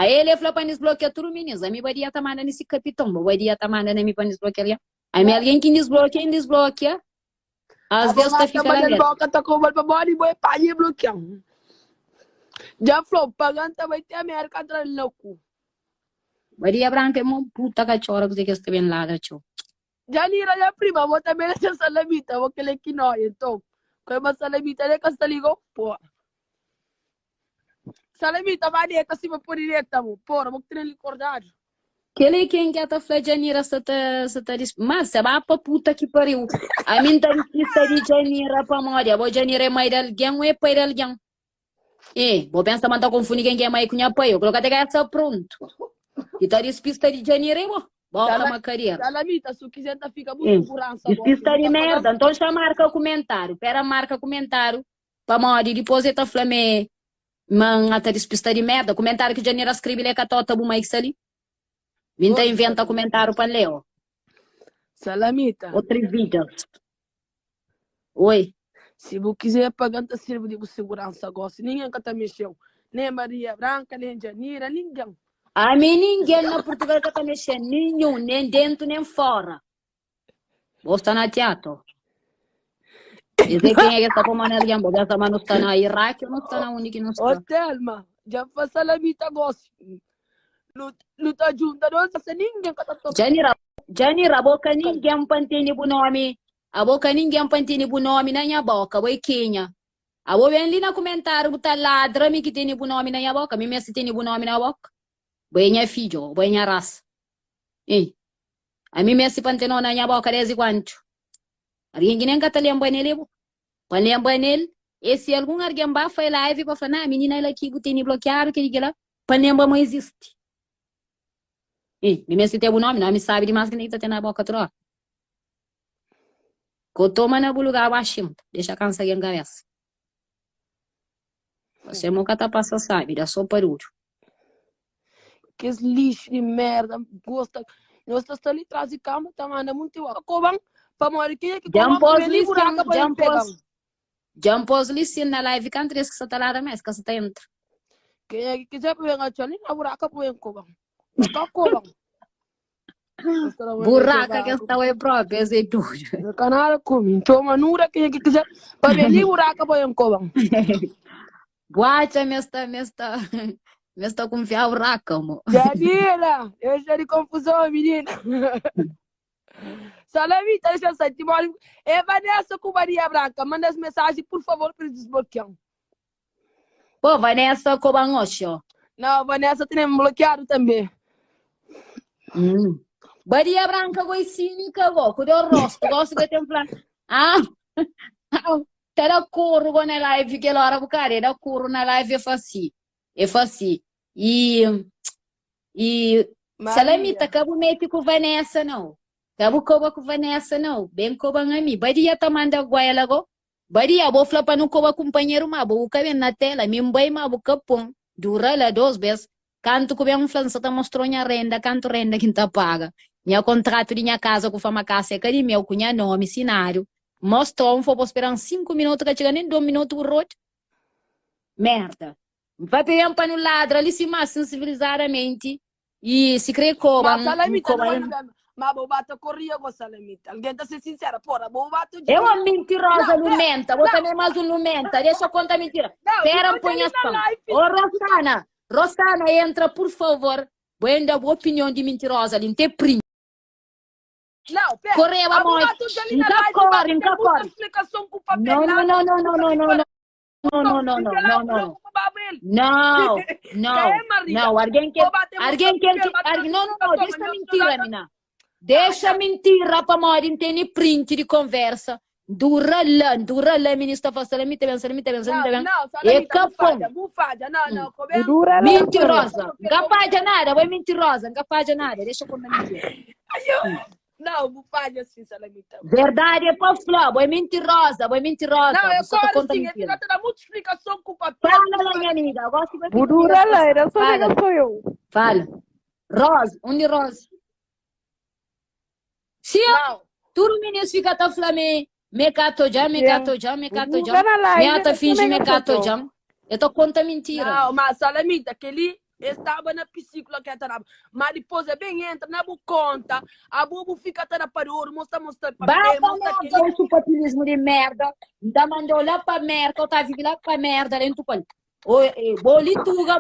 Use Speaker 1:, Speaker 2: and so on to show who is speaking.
Speaker 1: Ael e fla pa N disblokia tudu minis. Ami Badia ta manda nisi kapiton, bo Badia ta manda na mi pa N disblokia algen. Ami algen ki N disblokia, N disblokia. As
Speaker 2: Abo
Speaker 1: ves ta
Speaker 2: ba ta
Speaker 1: fika la
Speaker 2: manda-l
Speaker 1: mésmu.
Speaker 2: boka ta koba-l pamodi bo é panha e blokia-m. Dja fla-u, paga-m ta bai ti Amérika tra-l na ku.
Speaker 1: Badia Branka é mó puta katxora kuzê ki es ta ben ladra txeu.
Speaker 2: Janira nha prima, bo ta merece salamita, bo kel é ki noia, então. Koi ma salamita ne ka sta liga-u? Porra. Salamita ba deta sima podi deta bo. Porra, bo ki tene li kordadu.
Speaker 1: Kel-li ken ki a ta fla Janira sa ta sa ta dis Mas se ba pa puta ki pariu. Ami N ta dispista di Janira pamodi abo Janira é mai di algen ou é pai di algen? E, bo pensa ma N ta konfundi ken ki é mai ku nha pai? Ô koloka te kabesa prontu. Ki ta dispista di Janira é bo. Boka
Speaker 2: Sala,
Speaker 1: makaderu.
Speaker 2: Salamita, su kizer ta fika bu
Speaker 1: E,
Speaker 2: suguransa gosi.
Speaker 1: dispista
Speaker 2: Bu
Speaker 1: di
Speaker 2: ta
Speaker 1: merda.
Speaker 2: paga-m.
Speaker 1: Nton xa marka kumentáriu. Pera marka kumentáriu pamodi dipôs e ta fla ma é Ma N ta dispista di merda. Kumentáriu ki Janira skribi la é ka tota bu mai ki sta li. Mi N ta inventa kumentáriu pa N lé, ó.
Speaker 2: Salamita.
Speaker 1: Otrevidas. Oi.
Speaker 2: Si bu kizer paga, N ta sirbi di bu siguransa gosi. Ningen ka ta mexeu. Nen Maria Branka, nen Janira, ningen.
Speaker 1: Ami ningen na Purtugal ka ta mexe-m, ninhun, nen dentu nen fora. Bo sta na teatro. Es é kenha ki sta pô mô na algen. Bo pensa ma nu sta na Iraki ou nu sta na undi ki nu
Speaker 2: Ô
Speaker 1: sta?
Speaker 2: Telma, dja N fla Salamita gosi. Nu, nu ta djunta nos, se ningen ka ta toka.
Speaker 1: Janira, Janira, bo ka ningen pa ntende bu nomi. Abo ka ningen pa ntende bu nomi na nha boka. Bo é kenha? Abo ben li na kumentáriu bu ta ladra mi ki tene bu nomi na nha boka. Mi meste tene bu nomi na boka. Bo é nha fidju, bo é nha rasa. Ei. Ami meste pa N ten na nha boka desdi kuantu? Algen ki nen ka ta lenbra nel é bo. Pa N lenbra nel é si algun algen ba fai live pa fla, Nah, minina la ki bu tene blokiadu, kel-li, kel-la, pa N lenbra ma izisti. Ei, mi meste ten bu nomi? Nomi sabi dimas ki N ta ten na boka tudu ora. Ko toma na bu lugar ba xinta, dexa kansa algen kabesa. Você mo ka ta pasa sabi, da so parudju.
Speaker 2: Kes lixo di merda gosta nhos ta sta li tras di kama ta manda munti ora koban pamodi kenha ki
Speaker 1: Djan
Speaker 2: koban pa
Speaker 1: pos
Speaker 2: ben li
Speaker 1: li
Speaker 2: buraka
Speaker 1: sin,
Speaker 2: pa ben
Speaker 1: djan
Speaker 2: pegan
Speaker 1: pos, djan pos li sin na live kantu des ki sa ta ladra ma es ka sa ta entra.
Speaker 2: kenha ki kizer pa ben atxa li na buraka pa ben koban pa ka koban
Speaker 1: Buraka ke sta oi propi, es é doido.
Speaker 2: Não ka nada ku mi. Txoma nura kenha ki kizer pa ben li buraka pa ben koban.
Speaker 1: Buacha me sta, me sta, me sta kunfia buraka, mo.
Speaker 2: Janira, deixa de confusão, menina. Salamita, deixa eu sair. Timóteo. É Vanessa com Maria Branca. Manda as mensagens, por favor, para eles desbloquear.
Speaker 1: Pô, Vanessa koban oxi, ó.
Speaker 2: Não, Vanessa tem bloqueado também.
Speaker 1: Hum. Maria Branca goi cínica go, ku dor rosto, gosto que tem plan. Ah, tá da curro go na live que hora bocado, é da curro na live é faci. É faci. E e Salamita,
Speaker 2: Maria.
Speaker 1: ka bu mete ku Vanessa não. Ka bu koba ku Vanessa não. Ben koba nga mi. Badia ta manda goela go. Badia, bo fla pa nu koba kumpanheru ma bo bu ka ben na tela. Mi N bai ma bu ka pon. Dura la dos bes. Kantu ku ben N fla N sa ta mostrou nha renda, kantu renda ki N ta paga. Nha kontratu di nha kaza ku fama kasa é ka di meu, ku nha nomi sinadu. N mostrou, N fla bo speran 5 minotu ka txiga nen 2 minotu bu rodi. Merda. N papia ben pa nu ladra li sima sensibilizadamenti i si kre koba,
Speaker 2: Ma
Speaker 1: N
Speaker 2: Salamita,
Speaker 1: koba
Speaker 2: não
Speaker 1: el.
Speaker 2: vai Ma bo bata corria go Salamita. Alguém tá ser sincera, porra, bo bata
Speaker 1: É
Speaker 2: de
Speaker 1: uma mentirosa
Speaker 2: Não, pera,
Speaker 1: lumenta, bo
Speaker 2: não,
Speaker 1: também mais um lumenta, deixa eu contar mentira.
Speaker 2: não,
Speaker 1: Pera,
Speaker 2: não
Speaker 1: põe
Speaker 2: ali
Speaker 1: a
Speaker 2: na
Speaker 1: som.
Speaker 2: live.
Speaker 1: Ô Rosana, Rosana, entra, por favor. Bo ainda boa opinião de mentirosa ali, não tem print.
Speaker 2: Não, pera.
Speaker 1: Correu a
Speaker 2: A bo
Speaker 1: morte.
Speaker 2: bata ali na
Speaker 1: Nunca
Speaker 2: live,
Speaker 1: corre,
Speaker 2: bata tem
Speaker 1: nunca
Speaker 2: muita
Speaker 1: corre.
Speaker 2: explicação com
Speaker 1: Não,
Speaker 2: papelada.
Speaker 1: não, não, não, não, não, não, não, não, não, não, não, não. Não, não, não. Alguém que, alguém que, alguém, não, não, não, deixa mentira, mina. Deixa mentira pa modi N tene print di conversa. Dura la, dura la, ministra fala salamita ben, salamita ben, salamita ben.
Speaker 2: Não, não,
Speaker 1: É
Speaker 2: Salamita,
Speaker 1: capão.
Speaker 2: bufalha, bufalha, não, não,
Speaker 3: Bu dura la,
Speaker 1: Mentirosa. Nka fadja nada, bo é mentirosa, nka fadja nada. Deixa eu contar mentira.
Speaker 2: Não, bufalha sim, Salamita.
Speaker 1: Verdade é pa fla, bo é mentirosa, bo é mentirosa.
Speaker 2: Não, eu
Speaker 1: Bu sa ta
Speaker 2: corre
Speaker 1: conta
Speaker 2: sim, eu
Speaker 1: mentira.
Speaker 2: fico te dar muita explicação com papel.
Speaker 1: Fala lá, minha amiga. Agora você vai
Speaker 3: Bu
Speaker 1: ficar
Speaker 3: dura la, era só
Speaker 1: Fala.
Speaker 3: nega sou eu.
Speaker 1: Fala. Rose, onde Rose? Se eu,
Speaker 2: Não,
Speaker 1: tudo meninos fica ta fla me, me cato já, me
Speaker 3: Yeah.
Speaker 1: cato já, me
Speaker 3: Bu
Speaker 1: cato
Speaker 3: dura
Speaker 1: já.
Speaker 3: na
Speaker 1: Me
Speaker 3: live,
Speaker 1: ata
Speaker 3: era só
Speaker 1: finge me
Speaker 3: nega
Speaker 1: cato
Speaker 3: sou eu.
Speaker 1: já. Eu tô conta mentira.
Speaker 2: não, mas Salamita, aquele. E staba na pisíkula ke ta daba. Ma dipôs e ben entra na bu konta, abo bu fika ta da pa dodu, mos ta mostra
Speaker 1: Ba
Speaker 2: papel,
Speaker 1: pa
Speaker 2: mostra
Speaker 1: merda,
Speaker 2: kel-li.
Speaker 1: o supapilismu di merda. N ta mandau la pa merka, o ta vivi la pa merda dentu kual. O, eh, bo li tuga.